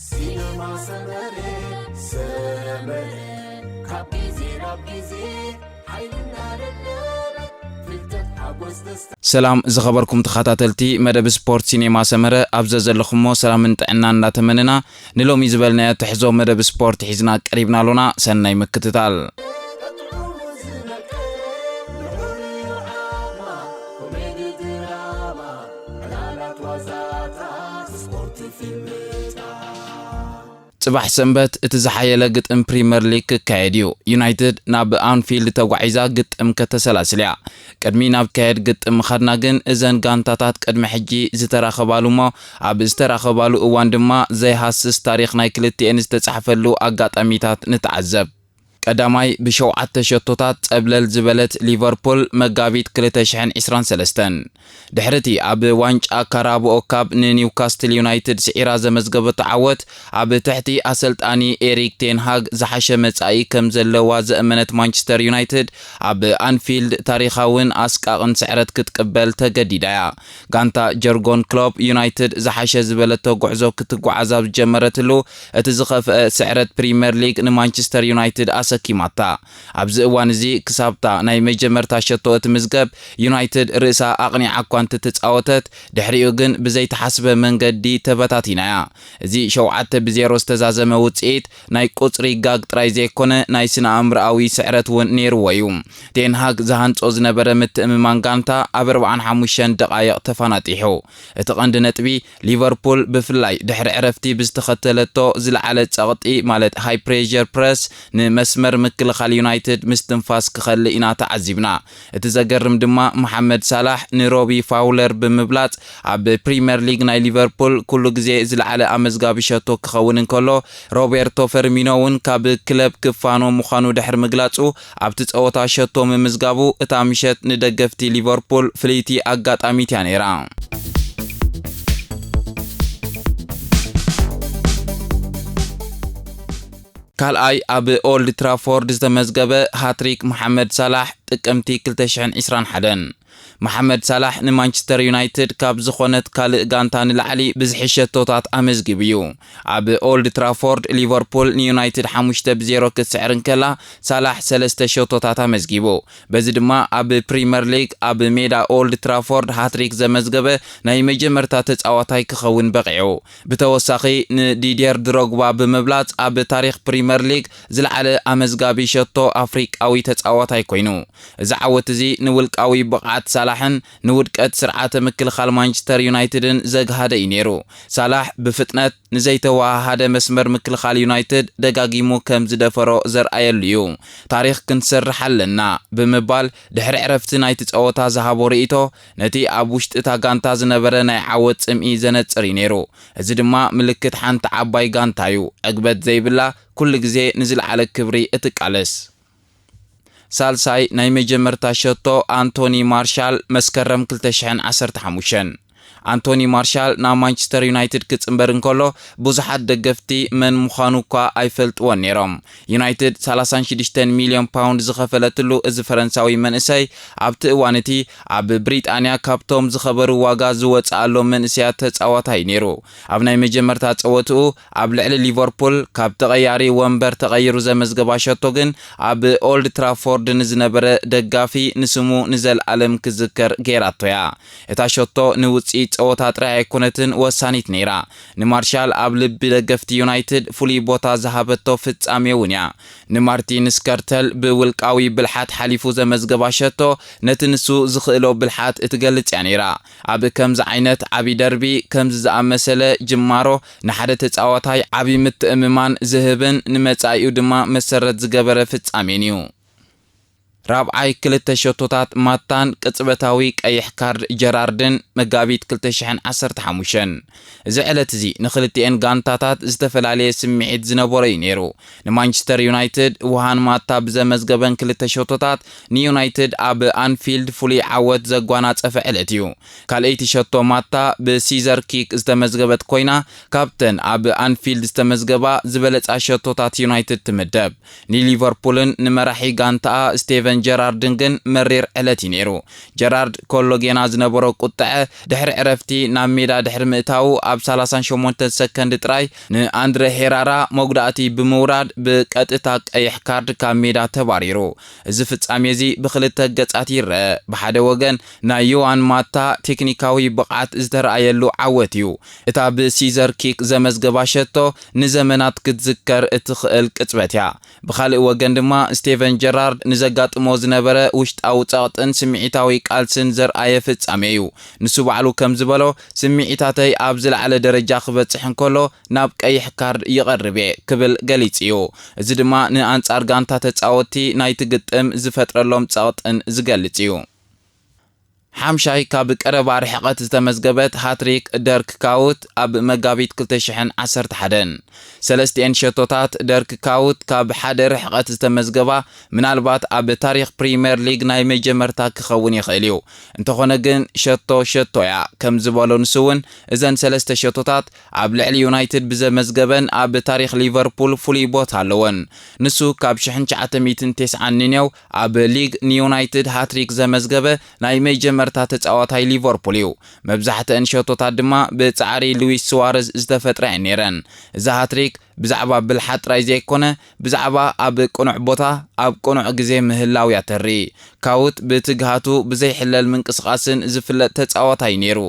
ሲነማ ሰመረ ሰመረ ካብ ግዜ ናብ ግዜ ሓይልና ደደበ ፍልጠት ሓጎስ ደስታ ሰላም ዝኸበርኩም ተኸታተልቲ መደብ ስፖርት ሲኔማ ሰመረ፣ ኣብ ዘዘለኹሞ ሰላምን ጥዕናን እንዳተመነና፣ ንሎሚ ዝበልናዮ ትሕዞ መደብ ስፖርት ሒዝና ቀሪብና ኣሎና። ሰናይ ምክትታል። ጽባሕ ሰንበት እቲ ዝሓየለ ግጥም ፕሪመር ሊግ ክካየድ እዩ። ዩናይትድ ናብ ኣንፊልድ ተጓዒዛ ግጥም ከተሰላስል እያ። ቅድሚ ናብ ካየድ ግጥም ምኻድና ግን፣ እዘን ጋንታታት ቅድሚ ሕጂ ዝተራኸባሉ እሞ ኣብ ዝተራኸባሉ እዋን ድማ ዘይሃስስ ታሪኽ ናይ ክልቲኤን ዝተጻሕፈሉ ኣጋጣሚታት ንተዓዘብ። ቀዳማይ፣ ብሸውዓተ ሸቶታት ጸብለል ዝበለት ሊቨርፑል፣ መጋቢት ክልተ ሽሕን ዕስራን ሰለስተን። ድሕሪ እቲ ኣብ ዋንጫ ካራብኦ ካፕ ንኒውካስትል ዩናይትድ ስዒራ ዘመዝገበቶ ዓወት፣ ኣብ ትሕቲ ኣሰልጣኒ ኤሪክ ቴን ሃግ ዝሓሸ መጻኢ ከም ዘለዋ ዘእመነት ማንቸስተር ዩናይትድ፣ ኣብ ኣንፊልድ ታሪኻውን ኣስቃቕን ስዕረት ክትቅበል ተገዲዳ እያ። ጋንታ ጀርጎን ክሎፕ፣ ዩናይትድ ዝሓሸ ዝበለቶ ጉዕዞ ክትጓዓዝ ኣብ ዝጀመረትሉ፣ እቲ ዝኸፍአ ስዕረት ፕሪምየር ሊግ ንማንቸስተር ዩናይትድ ኣሰኪማታ። ኣብዚ እዋን እዚ ክሳብታ ናይ መጀመርታ ሸቶ እትምዝገብ፣ ዩናይትድ ርእሳ ኣቕኒዓ እኳ እንተተጻወተት፣ ድሕሪኡ ግን ብዘይተሓስበ መንገዲ ተበታቲና እያ። እዚ ሸውዓተ ብዜሮ ዝተዛዘመ ውጽኢት ናይ ቁጽሪ ጋግ ጥራይ ዘይኮነ፣ ናይ ስነ ኣእምሮኣዊ ስዕረት እውን ነይርዎ እዩ። ቴን ሃግ ዝሃንጾ ዝነበረ ምትእምማን ጋንታ ኣብ ኣርብዓን ሓሙሽተን ደቓይቕ ተፋናጢሑ። እቲ ቀንዲ ነጥቢ፣ ሊቨርፑል ብፍላይ ድሕሪ ዕረፍቲ ብዝተኸተለቶ ዝለዓለ ጸቕጢ፣ ማለት ሃይ ፕሬሸር ፕረስ፣ ንመስመር ምክልኻል ዩናይትድ ምስትንፋስ ክኸልእ ኢና ተዓዚብና። እቲ ዘገርም ድማ፣ መሓመድ ሳላሕ ንሮቢ ፋውለር ብምብላጽ፣ ኣብ ፕሪምየር ሊግ ናይ ሊቨርፑል ኩሉ ግዜ ዝለዓለ ኣመዝጋቢ ሸቶ ክኸውን እንከሎ፣ ሮቤርቶ ፈርሚኖ እውን ካብ ክለብ ክፋኖ ምዃኑ ድሕሪ ምግላጹ፣ ኣብቲ ጸወታ ሸቶ ምምዝጋቡ እታ ምሸት ንደገፍቲ ሊቨርፑል ፍልይቲ ኣጋጣሚት እያ ነይራ። ካልኣይ ኣብ ኦልድ ትራፎርድ ዝተመዝገበ ሃትሪክ መሓመድ ሳላሕ፣ ጥቅምቲ ክልተ ሽሕን ዕስራን ሓደን። መሓመድ ሳላሕ ንማንቸስተር ዩናይትድ ካብ ዝኾነት ካልእ ጋንታ ንላዕሊ ብዝሒ ሸቶታት ኣመዝጊቡ እዩ። ኣብ ኦልድ ትራፎርድ ሊቨርፑል ንዩናይትድ ሓሙሽተ ብዜሮ ክትስዕር እንከላ፣ ሳላሕ ሰለስተ ሸቶታት ኣመዝጊቡ። በዚ ድማ ኣብ ፕሪምየር ሊግ ኣብ ሜዳ ኦልድ ትራፎርድ ሃትሪክ ዘመዝገበ ናይ መጀመርታ ተጻዋታይ ክኸውን በቒዑ። ብተወሳኺ ንዲድየር ድሮግባ ብምብላጽ፣ ኣብ ታሪኽ ፕሪምየር ሊግ ዝለዓለ ኣመዝጋቢ ሸቶ ኣፍሪቃዊ ተጻዋታይ ኮይኑ። እዚ ዓወት እዚ ንውልቃዊ ብቕዓት ሳላሕን ንውድቀት ስርዓተ ምክልኻል ማንቸስተር ዩናይትድን ዘግሃደ እዩ ነይሩ። ሳላሕ ብፍጥነት ንዘይተወሃሃደ መስመር ምክልኻል ዩናይትድ ደጋጊሙ ከም ዝደፈሮ ዘርኣየሉ እዩ። ታሪኽ ክንሰርሕ ኣለና ብምባል፣ ድሕሪ ዕረፍቲ ናይቲ ጸወታ ዝሃቦ ርእይቶ፣ ነቲ ኣብ ውሽጢ እታ ጋንታ ዝነበረ ናይ ዓወት ጽምኢ ዘነጽር እዩ ነይሩ። እዚ ድማ ምልክት ሓንቲ ዓባይ ጋንታ እዩ። ዕግበት ዘይብላ፣ ኩሉ ግዜ ንዝለዓለ ክብሪ እትቃለስ። ሳልሳይ ናይ መጀመርታ ሸቶ፣ ኣንቶኒ ማርሻል፣ መስከረም ክልተ ሽሕን ዓሰርተ ሓሙሽተን። ኣንቶኒ ማርሻል ናብ ማንቸስተር ዩናይትድ ክጽንበር እንከሎ፣ ብዙሓት ደገፍቲ መን ምዃኑ እኳ ኣይፈልጥዎን ነይሮም። ዩናይትድ ሰላሳን ሽዱሽተን ሚልዮን ፓውንድ ዝኸፈለትሉ እዚ ፈረንሳዊ መንእሰይ፣ ኣብቲ እዋን እቲ ኣብ ብሪጣንያ ካብቶም ዝኸበሩ ዋጋ ዝወጽኣሎም መንእሰያት ተጻዋታይ ነይሩ። ኣብ ናይ መጀመርታ ጸወትኡ ኣብ ልዕሊ ሊቨርፑል፣ ካብ ተቐያሪ ወንበር ተቐይሩ ዘመዝገባ ሸቶ ግን፣ ኣብ ኦልድ ትራፎርድ ንዝነበረ ደጋፊ ንስሙ ንዘልኣለም ክዝከር ገይራቶ እያ። እታ ሸቶ ንውጽኢት ጸወታ ጥራይ ኣይኮነትን ወሳኒት ነይራ። ንማርሻል ኣብ ልቢ ደገፍቲ ዩናይትድ ፍሉይ ቦታ ዝሃበቶ ፍጻሜ እውን እያ። ንማርቲን ስከርተል ብውልቃዊ ብልሓት ሓሊፉ ዘመዝገባ ሸቶ፣ ነቲ ንሱ ዝኽእሎ ብልሓት እትገልጽ እያ ነይራ። ኣብ ከምዚ ዓይነት ዓቢ ደርቢ፣ ከምዚ ዝኣመሰለ ጅማሮ፣ ንሓደ ተጻዋታይ ዓቢ ምትእምማን ዝህብን ንመጻኢኡ ድማ መሰረት ዝገበረ ፍጻሜን እዩ። ራብዓይ፣ ክልተ ሸቶታት ማታን ቅጽበታዊ ቀይሕ ካርድ ጀራርድን፣ መጋቢት ክልተ ሽሕን ዓሰርተ ሓሙሽተን። እዚ ዕለት እዚ ንኽልቲኤን ጋንታታት ዝተፈላለየ ስምዒት ዝነበሮ እዩ ነይሩ። ንማንቸስተር ዩናይትድ፣ ውሃን ማታ ብዘመዝገበን ክልተ ሸቶታት፣ ንዩናይትድ ኣብ ኣንፊልድ ፍሉይ ዓወት ዘጓናጸፈ ዕለት እዩ። ካልኣይቲ ሸቶ ማታ ብሲዘር ኪክ ዝተመዝገበት ኮይና፣ ካብተን ኣብ ኣንፊልድ ዝተመዝገባ ዝበለጻ ሸቶታት ዩናይትድ ትምደብ። ንሊቨርፑልን ንመራሒ ጋንታኣ ስቴቨን ጀራርድን ግን መሪር ዕለት እዩ ነይሩ። ጀራርድ ኮሎ ጌና ዝነበሮ ቁጥዐ ድሕሪ ዕረፍቲ ናብ ሜዳ ድሕሪ ምእታዉ፣ ኣብ ሰላሳን ሸሞንተን ሰከንድ ጥራይ ንኣንድረ ሄራራ መጉዳእቲ ብምውራድ ብቀጥታ ቀይሕ ካርድ ካብ ሜዳ ተባሪሩ። እዚ ፍጻሜ እዚ ብኽልተ ገጻት ይረአ። ብሓደ ወገን ናይ ዮዋን ማታ ቴክኒካዊ ብቕዓት ዝተረኣየሉ ዓወት እዩ። እታ ብሲዘር ኪክ ዘመዝገባ ሸቶ ንዘመናት ክትዝከር እትኽእል ቅጽበት እያ። ብኻልእ ወገን ድማ ስቴቨን ጀራርድ ንዘጋጥሞ ዝነበረ ውሽጣዊ ጸቕጥን ስምዒታዊ ቃልስን ዘርኣየ ፍጻሜ እዩ። ንሱ ባዕሉ ከም ዝበሎ፣ ስምዒታተይ ኣብ ዝለዓለ ደረጃ ክበጽሕ እንከሎ ናብ ቀይሕ ካርድ ይቐርብ እየ ክብል ገሊጹ እዩ። እዚ ድማ ንኣንጻር ጋንታ ተጻወትቲ ናይቲ ግጥም ዝፈጥረሎም ጸቕጥን ዝገልጽ እዩ። ሓምሻይ ካብ ቀረባ ርሕቐት ዝተመዝገበት ሃትሪክ ደርክ ካውት ኣብ መጋቢት ክልተ ሽሕን ዓሰርተ ሓደን። ሰለስቲኤን ሸቶታት ደርክ ካውት ካብ ሓደ ርሕቐት ዝተመዝገባ ምናልባት ኣብ ታሪኽ ፕሪምየር ሊግ ናይ መጀመርታ ክኸውን ይኽእል እዩ። እንተኾነ ግን ሸቶ ሸቶ እያ። ከም ዝበሎ ንሱ እውን እዘን ሰለስተ ሸቶታት ኣብ ልዕሊ ዩናይትድ ብዘመዝገበን ኣብ ታሪኽ ሊቨርፑል ፍሉይ ቦታ ኣለወን። ንሱ ካብ ሽሕን ትሽዓተ ሚእትን ተስዓን ንኔው ኣብ ሊግ ንዩናይትድ ሃትሪክ ዘመዝገበ ናይ መጀመርታ ተጻዋታይ ሊቨርፑል እዩ። መብዛሕትአን ሸቶታት ድማ ብጻዕሪ ሉዊስ ሱዋረዝ ዝተፈጥራ እየን ነይረን። እዛ ሃትሪክ ብዛዕባ ብልሓት ጥራይ ዘይኮነ፣ ብዛዕባ ኣብ ቅኑዕ ቦታ ኣብ ቅኑዕ ግዜ ምህላው እያ ተርኢ። ካውት ብትግሃቱ ብዘይሕለል ምንቅስቓስን ዝፍለጥ ተጻዋታይ ነይሩ።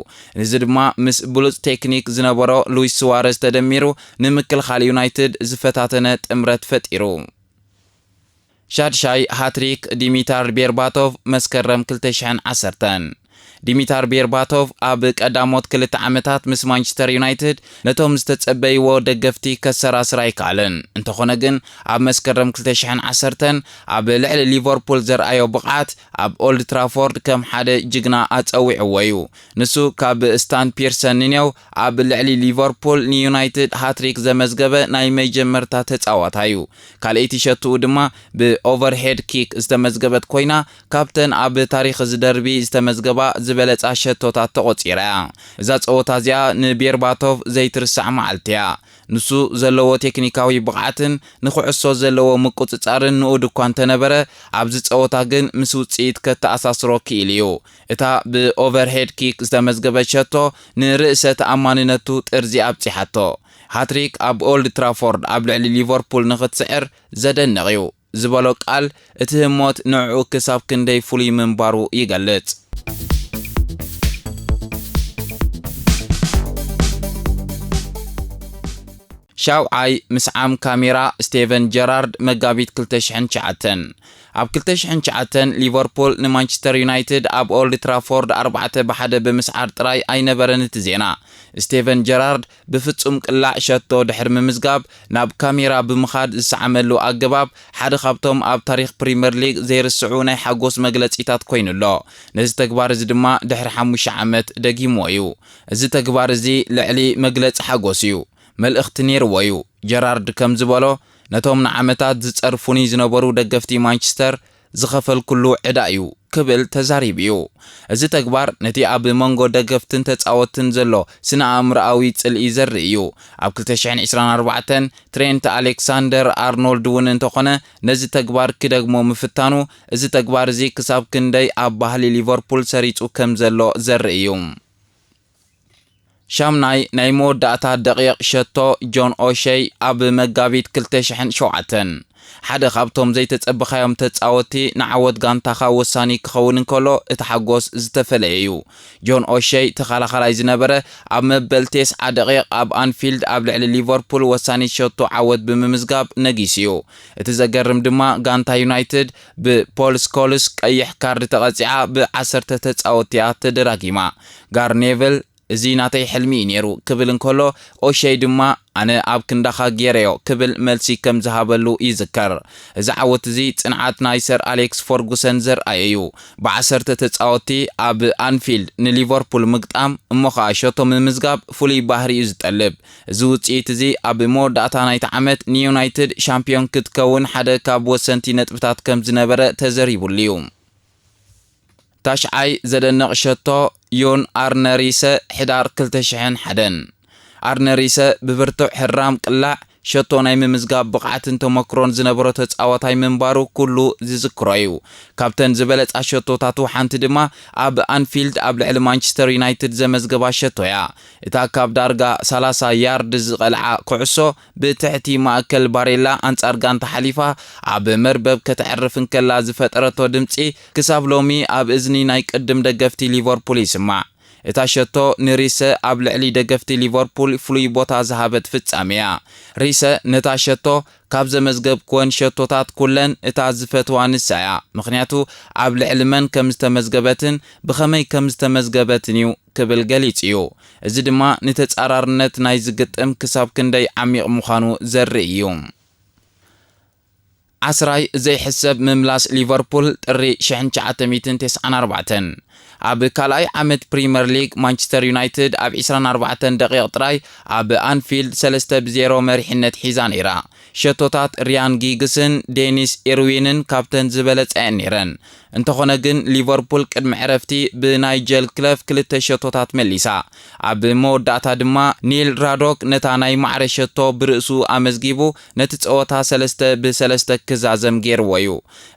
እዚ ድማ ምስ ብሉጽ ቴክኒክ ዝነበሮ ሉዊስ ሱዋረዝ ተደሚሩ ንምክልኻል ዩናይትድ ዝፈታተነ ጥምረት ፈጢሩ። ሻድሻይ ሃትሪክ ዲሚታር ቤርባቶቭ መስከረም ክልተ ሽሕን ዓሰርተን። ዲሚታር ቤርባቶቭ ኣብ ቀዳሞት ክልተ ዓመታት ምስ ማንቸስተር ዩናይትድ ነቶም ዝተጸበይዎ ደገፍቲ ከሰራስር ኣይከኣለን። እንተኾነ ግን ኣብ መስከረም ክልተ ሽሕን ዓሰርተን ኣብ ልዕሊ ሊቨርፑል ዘርኣዮ ብቕዓት ኣብ ኦልድ ትራፎርድ ከም ሓደ ጅግና ኣጸዊዕዎ እዩ። ንሱ ካብ ስታን ፒርሰን ንኔው ኣብ ልዕሊ ሊቨርፑል ንዩናይትድ ሃትሪክ ዘመዝገበ ናይ መጀመርታ ተጻዋታይ እዩ። ካልኣይቲ ሸትኡ ድማ ብኦቨርሄድ ኪክ ዝተመዝገበት ኮይና፣ ካብተን ኣብ ታሪኽ እዚ ደርቢ ዝተመዝገባ ዝበለጻ ሸቶታት ተቖጺራ እያ። እዛ ጸወታ እዚኣ ንቤርባቶቭ ዘይትርሳዕ መዓልቲ እያ። ንሱ ዘለዎ ቴክኒካዊ ብቕዓትን ንኹዕሶ ዘለዎ ምቁጽጻርን ንኡድ እኳ እንተነበረ፣ ኣብዚ ጸወታ ግን ምስ ውጽኢት ከተኣሳስሮ ክኢሉ እዩ። እታ ብኦቨርሄድ ኪክ ዝተመዝገበት ሸቶ ንርእሰ ተኣማንነቱ ጥርዚ ኣብጺሓቶ። ሃትሪክ ኣብ ኦልድ ትራፎርድ ኣብ ልዕሊ ሊቨርፑል ንኽትስዕር ዘደንቕ እዩ ዝበሎ ቃል፣ እቲ ህሞት ንዕኡ ክሳብ ክንደይ ፍሉይ ምንባሩ ይገልጽ። ሻውዓይ ምስዓም ካሜራ ስቴቨን ጀራርድ መጋቢት ክልተ ሽሕን ትሽዓተን። ኣብ ክልተ ሽሕን ትሽዓተን ሊቨርፑል ንማንቸስተር ዩናይትድ ኣብ ኦልድ ትራፎርድ ኣርባዕተ ብሓደ ብምስዓር ጥራይ ኣይነበረን እቲ ዜና። ስቴቨን ጀራርድ ብፍጹም ቅላዕ ሸቶ ድሕሪ ምምዝጋብ ናብ ካሜራ ብምኻድ ዝሰዓመሉ ኣገባብ ሓደ ካብቶም ኣብ ታሪኽ ፕሪምየር ሊግ ዘይርስዑ ናይ ሓጎስ መግለጺታት ኮይኑ ኣሎ። ነዚ ተግባር እዚ ድማ ድሕሪ ሓሙሽተ ዓመት ደጊምዎ እዩ። እዚ ተግባር እዚ ልዕሊ መግለጺ ሓጎስ እዩ፣ መልእኽቲ ነይርዎ እዩ። ጀራርድ ከም ዝበሎ፣ ነቶም ንዓመታት ዝጸርፉኒ ዝነበሩ ደገፍቲ ማንቸስተር ዝኸፈልኩሉ ዕዳ እዩ ክብል ተዛሪቡ እዩ። እዚ ተግባር ነቲ ኣብ መንጎ ደገፍትን ተጻወትን ዘሎ ስነ ኣእምሮኣዊ ጽልኢ ዘርኢ እዩ። ኣብ ክልተ ሽሕን ዕስራን ኣርባዕተን ትሬንት ኣሌክሳንደር ኣርኖልድ እውን እንተኾነ ነዚ ተግባር ክደግሞ ምፍታኑ፣ እዚ ተግባር እዚ ክሳብ ክንደይ ኣብ ባህሊ ሊቨርፑል ሰሪጹ ከም ዘሎ ዘርኢ እዩ። ሻምናይ ናይ መወዳእታ ደቂቕ ሸቶ ጆን ኦሸይ ኣብ መጋቢት ክልተ ሽሕን ሸውዓተን። ሓደ ካብቶም ዘይተጸበኻዮም ተጻወትቲ ንዓወት ጋንታኻ ወሳኒ ክኸውን እንከሎ እቲ ሓጎስ ዝተፈለየ እዩ። ጆን ኦሸይ ተኸላኻላይ ዝነበረ ኣብ መበል ተስዓ ደቂቕ ኣብ ኣንፊልድ ኣብ ልዕሊ ሊቨርፑል ወሳኒት ሸቶ ዓወት ብምምዝጋብ ነጊሱ እዩ። እቲ ዘገርም ድማ ጋንታ ዩናይትድ ብፖል ስኮልስ ቀይሕ ካርድ ተቐጺዓ ብዓሰርተ ተጻወትቲ እያ ተደራጊማ። ጋር ኔቨል፣ "እዚ ናተይ ሕልሚ እዩ ነይሩ" ክብል እንከሎ፣ ኦሸይ ድማ "ኣነ ኣብ ክንዳኻ ገይረዮ" ክብል መልሲ ከም ዝሃበሉ ይዝከር። እዚ ዓወት እዚ ጽንዓት ናይ ሰር ኣሌክስ ፈርጉሰን ዘርኣየ እዩ። ብዓሰርተ ተጻወትቲ ኣብ ኣንፊልድ ንሊቨርፑል ምግጣም እሞ ኸኣ ሸቶ ምምዝጋብ ፍሉይ ባህሪ እዩ ዝጠልብ። እዚ ውጽኢት እዚ ኣብ መወዳእታ ናይቲ ዓመት ንዩናይትድ ሻምፒዮን ክትከውን ሓደ ካብ ወሰንቲ ነጥብታት ከም ዝነበረ ተዘሪቡሉ እዩ። ታሽዓይ ዘደንቕ ሸቶ ዮን ኣርነሪሰ ሕዳር ክልተ ሽሕን ሓደን። ኣርነሪሰ ብብርቱዕ ሕራም ቅላዕ ሸቶ ናይ ምምዝጋብ ብቕዓትን ተመክሮን ዝነበሮ ተጻዋታይ ምንባሩ ኩሉ ዝዝክሮ እዩ። ካብተን ዝበለጻ ሸቶታቱ ሓንቲ ድማ ኣብ ኣንፊልድ ኣብ ልዕሊ ማንቸስተር ዩናይትድ ዘመዝገባ ሸቶ እያ። እታ ካብ ዳርጋ ሰላሳ ያርድ ዝቐልዓ ኩዕሶ ብትሕቲ ማእከል ባሬላ ኣንጻር ጋንታ ሓሊፋ ኣብ መርበብ ከተዕርፍ እንከላ ዝፈጠረቶ ድምጺ ክሳብ ሎሚ ኣብ እዝኒ ናይ ቅድም ደገፍቲ ሊቨርፑል ይስማዕ። እታ ሸቶ ንሪሰ ኣብ ልዕሊ ደገፍቲ ሊቨርፑል ፍሉይ ቦታ ዝሃበት ፍጻሜ እያ። ሪሰ ነታ ሸቶ ካብ ዘመዝገብክወን ሸቶታት ኩለን እታ ዝፈትዋ ንሳ እያ፣ ምኽንያቱ ኣብ ልዕሊ መን ከም ዝተመዝገበትን ብኸመይ ከም ዝተመዝገበትን እዩ ክብል ገሊጹ እዩ። እዚ ድማ ንተጻራርነት ናይዚ ግጥም ክሳብ ክንደይ ዓሚቕ ምዃኑ ዘርኢ እዩ። ዓስራይ ዘይሕሰብ ምምላስ ሊቨርፑል ጥሪ ሽሕን ትሽዓተ ሚእትን ተስዓን ኣርባዕተን። ኣብ ካልኣይ ዓመት ፕሪምየር ሊግ ማንቸስተር ዩናይትድ ኣብ ዕስራን ኣርባዕተን ደቂቕ ጥራይ ኣብ ኣንፊልድ ሰለስተ ብዜሮ መሪሕነት ሒዛ ነይራ። ሸቶታት ሪያን ጊግስን ዴኒስ ኢርዊንን ካብተን ዝበለጻ እየን ነይረን። እንተኾነ ግን ሊቨርፑል ቅድሚ ዕረፍቲ ብናይጀል ክለፍ ክልተ ሸቶታት መሊሳ። ኣብ መወዳእታ ድማ ኒል ራዶክ ነታ ናይ ማዕረ ሸቶ ብርእሱ ኣመዝጊቡ ነቲ ጸወታ ሰለስተ ብሰለስተ ክዛዘም ገይርዎ እዩ።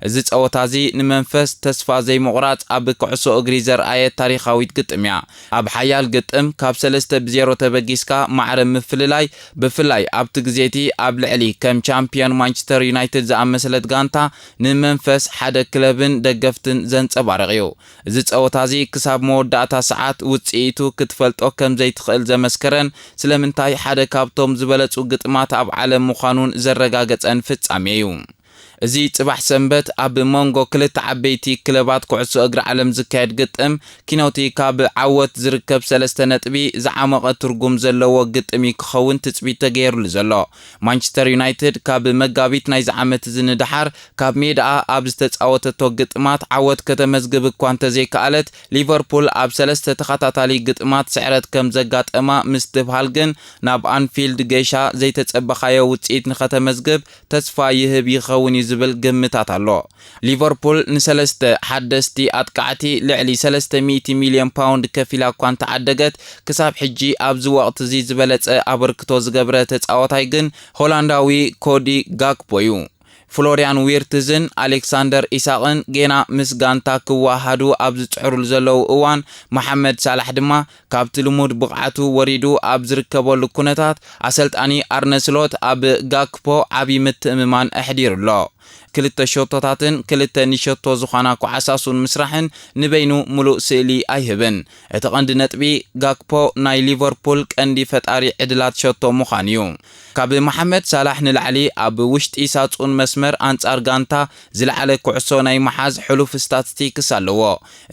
እዚ ጸወታ እዚ ንመንፈስ ተስፋ ዘይምቑራጽ ኣብ ኩዕሶ እግሪ ዘርኣየት ታሪኻዊት ግጥም እያ። ኣብ ሓያል ግጥም ካብ ሰለስተ ብዜሮ ተበጊስካ ማዕረ ምፍልላይ፣ ብፍላይ ኣብቲ ግዜቲ ኣብ ልዕሊ ከም ቻምፒዮን ማንቸስተር ዩናይትድ ዝኣመሰለት ጋንታ፣ ንመንፈስ ሓደ ክለብን ደገፍትን ዘንጸባርቕ እዩ። እዚ ጸወታ እዚ ክሳብ መወዳእታ ሰዓት ውጽኢቱ ክትፈልጦ ከም ዘይትኽእል ዘመስከረን ስለምንታይ ሓደ ካብቶም ዝበለጹ ግጥማት ኣብ ዓለም ምዃኑን ዘረጋገጸን ፍጻሜ እዩ። እዚ ጽባሕ ሰንበት ኣብ መንጎ ክልተ ዓበይቲ ክለባት ኩዕሶ እግሪ ዓለም ዝካየድ ግጥም፣ ኪኖቲ ካብ ዓወት ዝርከብ ሰለስተ ነጥቢ ዝዓመቐ ትርጉም ዘለዎ ግጥም እዩ ክኸውን ትጽቢት ተገይሩሉ ዘሎ። ማንቸስተር ዩናይትድ ካብ መጋቢት ናይዚ ዓመት እዚ ንደሓር ካብ ሜዳኣ ኣብ ዝተጻወተቶ ግጥማት ዓወት ከተመዝግብ እኳ እንተዘይከኣለት፣ ሊቨርፑል ኣብ ሰለስተ ተኸታታሊ ግጥማት ስዕረት ከም ዘጋጠማ ምስትብሃል ግን፣ ናብ ኣንፊልድ ገይሻ ዘይተጸበኻዮ ውጽኢት ንኸተመዝግብ ተስፋ ይህብ ይኸውን እዩ ዝብል ግምታት ኣሎ። ሊቨርፑል ንሰለስተ ሓደስቲ ኣጥቃዕቲ ልዕሊ ሰለስተ ሚእቲ ሚልዮን ፓውንድ ከፊላ እኳ እንተዓደገት፣ ክሳብ ሕጂ ኣብዚ ወቕቲ እዚ ዝበለጸ ኣበርክቶ ዝገብረ ተጻዋታይ ግን ሆላንዳዊ ኮዲ ጋክፖ እዩ። ፍሎሪያን ዊርትዝን ኣሌክሳንደር ኢሳቕን ጌና ምስ ጋንታ ክወሃሃዱ ኣብ ዝጽዕሩሉ ዘለዉ እዋን፣ መሓመድ ሳላሕ ድማ ካብቲ ልሙድ ብቕዓቱ ወሪዱ ኣብ ዝርከበሉ ኩነታት፣ ኣሰልጣኒ ኣርነ ስሎት ኣብ ጋክፖ ዓቢ ምትእምማን ኣሕዲሩ ኣሎ። ክልተ ሸቶታትን ክልተ ንሸቶ ዝኾና ኳዓሳሱን ምስራሕን ንበይኑ ምሉእ ስእሊ ኣይህብን። እቲ ቀንዲ ነጥቢ፣ ጋክፖ ናይ ሊቨርፑል ቀንዲ ፈጣሪ ዕድላት ሸቶ ምዃን እዩ። ካብ መሓመድ ሳላሕ ንላዕሊ ኣብ ውሽጢ ሳጹን መስመር ኣንጻር ጋንታ ዝለዓለ ኩዕሶ ናይ ምሓዝ ሕሉፍ ስታትስቲክስ ኣለዎ።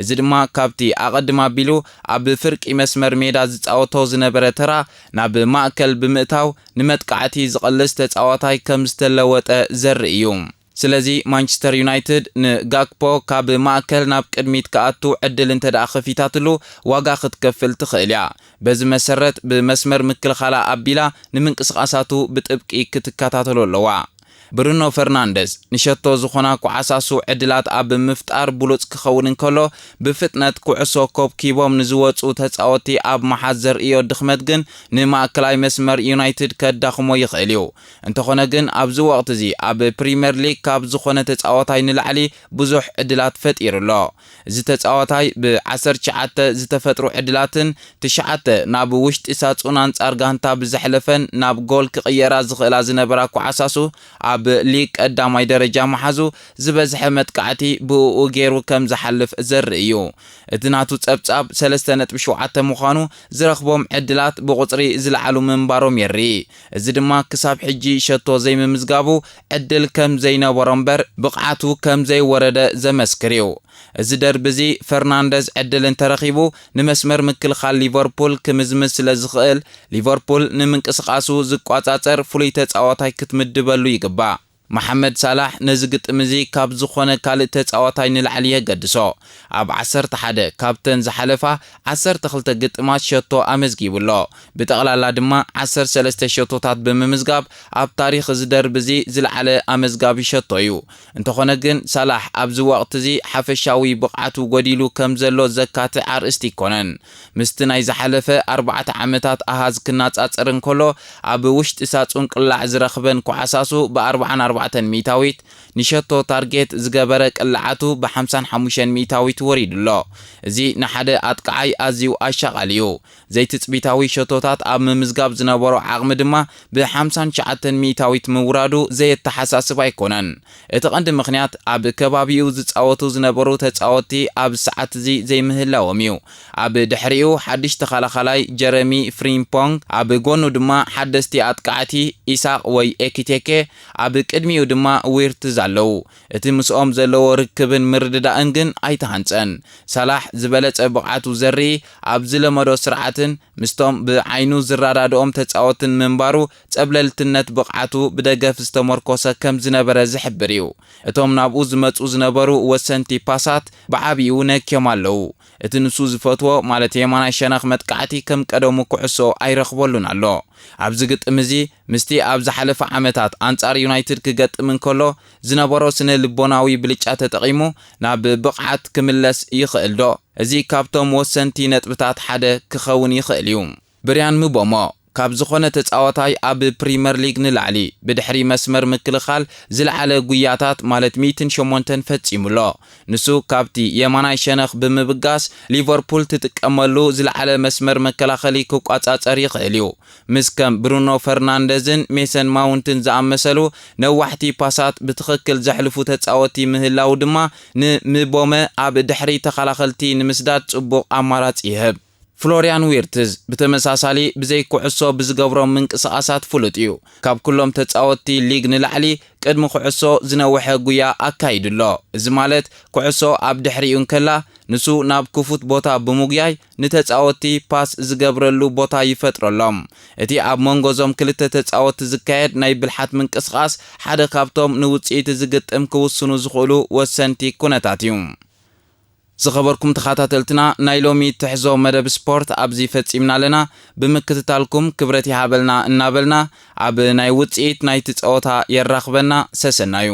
እዚ ድማ ካብቲ ኣቐድም ኣቢሉ ኣብ ፍርቂ መስመር ሜዳ ዝጻወቶ ዝነበረ ተራ ናብ ማእከል ብምእታው ንመጥቃዕቲ ዝቐልስ ተጻዋታይ ከም ዝተለወጠ ዘርኢ እዩ። ስለዚ ማንቸስተር ዩናይትድ ንጋክፖ ካብ ማእከል ናብ ቅድሚት ክኣቱ ዕድል እንተ ደኣ ከፊታትሉ ዋጋ ክትከፍል ትኽእል እያ። በዚ መሰረት ብመስመር ምክልኻላ ኣቢላ ንምንቅስቓሳቱ ብጥብቂ ክትከታተሎ ኣለዋ። ብሩኖ ፈርናንደዝ ንሸቶ ዝኾና ኳዓሳሱ ዕድላት ኣብ ምፍጣር ብሉጽ ክኸውን እንከሎ፣ ብፍጥነት ኩዕሶ ኮብኪቦም ንዝወጹ ተጻወትቲ ኣብ ምሓዝ ዘርእዮ ድኽመት ግን ንማእከላይ መስመር ዩናይትድ ከዳኽሞ ይኽእል እዩ። እንተኾነ ግን ኣብዚ ወቕቲ እዚ ኣብ ፕሪምየር ሊግ ካብ ዝኾነ ተጻዋታይ ንላዕሊ ብዙሕ ዕድላት ፈጢሩ ኣሎ። እዚ ተጻዋታይ ብ ዓሰርተ ትሽዓተ ዝተፈጥሩ ዕድላትን ትሽዓተ ናብ ውሽጢ ሳጹን ኣንጻር ጋንታ ብዘሕለፈን ናብ ጎል ክቕየራ ዝኽእላ ዝነበራ ኳዓሳሱ ኣብ ሊግ ቀዳማይ ደረጃ ምሓዙ ዝበዝሐ መጥቃዕቲ ብእኡ ገይሩ ከም ዝሓልፍ ዘርኢ እዩ። እቲ ናቱ ጸብጻብ ሰለስተ ነጥቢ ሸውዓተ ምዃኑ ዝረኽቦም ዕድላት ብቑጽሪ ዝለዓሉ ምንባሮም የርኢ። እዚ ድማ ክሳብ ሕጂ ሸቶ ዘይምምዝጋቡ ዕድል ከም ዘይነበሮ እምበር ብቕዓቱ ከም ዘይወረደ ዘመስክር እዩ። እዚ ደርቢ እዚ ፈርናንደዝ ዕድል እንተረኺቡ ንመስመር ምክልኻል ሊቨርፑል ክምዝምዝ ስለ ዝኽእል፣ ሊቨርፑል ንምንቅስቓሱ ዝቋጻጸር ፍሉይ ተጻዋታይ ክትምድበሉ ይግባእ። መሓመድ ሳላሕ ነዚ ግጥም እዚ ካብ ዝኾነ ካልእ ተጻዋታይ ንላዕሊ የገድሶ። ኣብ ዓሰርተ ሓደ ካብተን ዝሓለፋ ዓሰርተ ክልተ ግጥማት ሸቶ ኣመዝጊቡ ኣሎ። ብጠቕላላ ድማ ዓሰርተ ሰለስተ ሸቶታት ብምምዝጋብ ኣብ ታሪኽ እዚ ደርቢ እዚ ዝለዓለ ኣመዝጋቢ ሸቶ እዩ። እንተኾነ ግን ሳላሕ ኣብዚ ወቕቲ እዚ ሓፈሻዊ ብቕዓቱ ጎዲሉ ከም ዘሎ ዘካትዕ ኣርእስቲ ኣይኮነን። ምስቲ ናይ ዝሓለፈ ኣርባዕተ ዓመታት ኣሃዝ ክነጻጸር እንከሎ፣ ኣብ ውሽጢ ሳጹን ቅላዕ ዝረኽበን ኳዕሳሱ ብ44 ሚእታዊት፣ ንሸቶ ታርጌት ዝገበረ ቅልዓቱ ብ55 ሚእታዊት ወሪዱ ኣሎ። እዚ ንሓደ ኣጥቃዓይ ኣዝዩ ኣሻቓሊ እዩ። ዘይትጽቢታዊ ሸቶታት ኣብ ምምዝጋብ ዝነበሮ ዓቕሚ ድማ ብ59 ሚእታዊት ምውራዱ ዘየተሓሳስብ ኣይኮነን። እቲ ቀንዲ ምኽንያት ኣብ ከባቢኡ ዝጻወቱ ዝነበሩ ተጻወትቲ ኣብ ሰዓት እዚ ዘይምህላዎም እዩ። ኣብ ድሕሪኡ ሓድሽ ተኸላኻላይ ጀረሚ ፍሪምፖንግ፣ ኣብ ጎኑ ድማ ሓደስቲ ኣጥቃዕቲ ኢሳቕ ወይ ኤኪቴኬ፣ ኣብ ቅድሚኡ ድማ ዊርትዝ ኣለዉ። እቲ ምስኦም ዘለዎ ርክብን ምርድዳእን ግን ኣይተሃንጸን። ሳላሕ ዝበለጸ ብቕዓቱ ዘርኢ ኣብ ዝለመዶ ስርዓትን ምስቶም ብዓይኑ ዝረዳድኦም ተጻወትን ምንባሩ ጸብለልትነት ብቕዓቱ ብደገፍ ዝተመርኮሰ ከም ዝነበረ ዝሕብር እዩ። እቶም ናብኡ ዝመጹ ዝነበሩ ወሰንቲ ፓሳት ብዓቢኡ ነክዮም ኣለዉ። እቲ ንሱ ዝፈትዎ ማለት የማናይ ሸነኽ መጥቃዕቲ ከም ቀደሙ ኩዕሶ ኣይረኽበሉን ኣሎ። ኣብዚ ግጥም እዚ ምስቲ ኣብ ዝሓለፈ ዓመታት ኣንጻር ዩናይትድ ክገጥም እንከሎ ዝነበሮ ስነ ልቦናዊ ብልጫ ተጠቒሙ ናብ ብቕዓት ክምለስ ይኽእል ዶ? እዚ ካብቶም ወሰንቲ ነጥብታት ሓደ ክኸውን ይኽእል እዩ። ብርያን ምቦሞ ካብ ዝኾነ ተጻዋታይ ኣብ ፕሪመር ሊግ ንላዕሊ ብድሕሪ መስመር ምክልኻል ዝለዓለ ጉያታት ማለት ሚእትን ሸሞንተን ፈጺሙ ኣሎ። ንሱ ካብቲ የማናይ ሸነኽ ብምብጋስ ሊቨርፑል ትጥቀመሉ ዝለዓለ መስመር መከላኸሊ ክቋጻጸር ይኽእል እዩ። ምስ ከም ብሩኖ ፈርናንደዝን ሜሰን ማውንትን ዝኣመሰሉ ነዋሕቲ ፓሳት ብትኽክል ዘሕልፉ ተጻወቲ ምህላው ድማ ንምቦመ ኣብ ድሕሪ ተኸላኸልቲ ንምስዳድ ጽቡቕ ኣማራጺ ይህብ። ፍሎሪያን ዊርትዝ ብተመሳሳሊ ብዘይ ኩዕሶ ብዝገብሮም ምንቅስቓሳት ፍሉጥ እዩ። ካብ ኩሎም ተጻወትቲ ሊግ ንላዕሊ ቅድሚ ኩዕሶ ዝነውሐ ጉያ ኣካይዱ ኣሎ። እዚ ማለት ኩዕሶ ኣብ ድሕሪኡ እንከላ ንሱ ናብ ክፉት ቦታ ብምጉያይ ንተጻወትቲ ፓስ ዝገብረሉ ቦታ ይፈጥረሎም። እቲ ኣብ መንጎ እዞም ክልተ ተጻወትቲ ዝካየድ ናይ ብልሓት ምንቅስቓስ ሓደ ካብቶም ንውጽኢት እዚ ግጥም ክውስኑ ዝኽእሉ ወሰንቲ ኩነታት እዩ። ዝኸበርኩም ተኸታተልትና፣ ናይ ሎሚ ትሕዞ መደብ ስፖርት ኣብዚ ፈጺምና ኣለና። ብምክትታልኩም ክብረት ይሃበልና እናበልና፣ ኣብ ናይ ውጽኢት ናይቲ ጸወታ የራኽበና። ሰሰናዩ።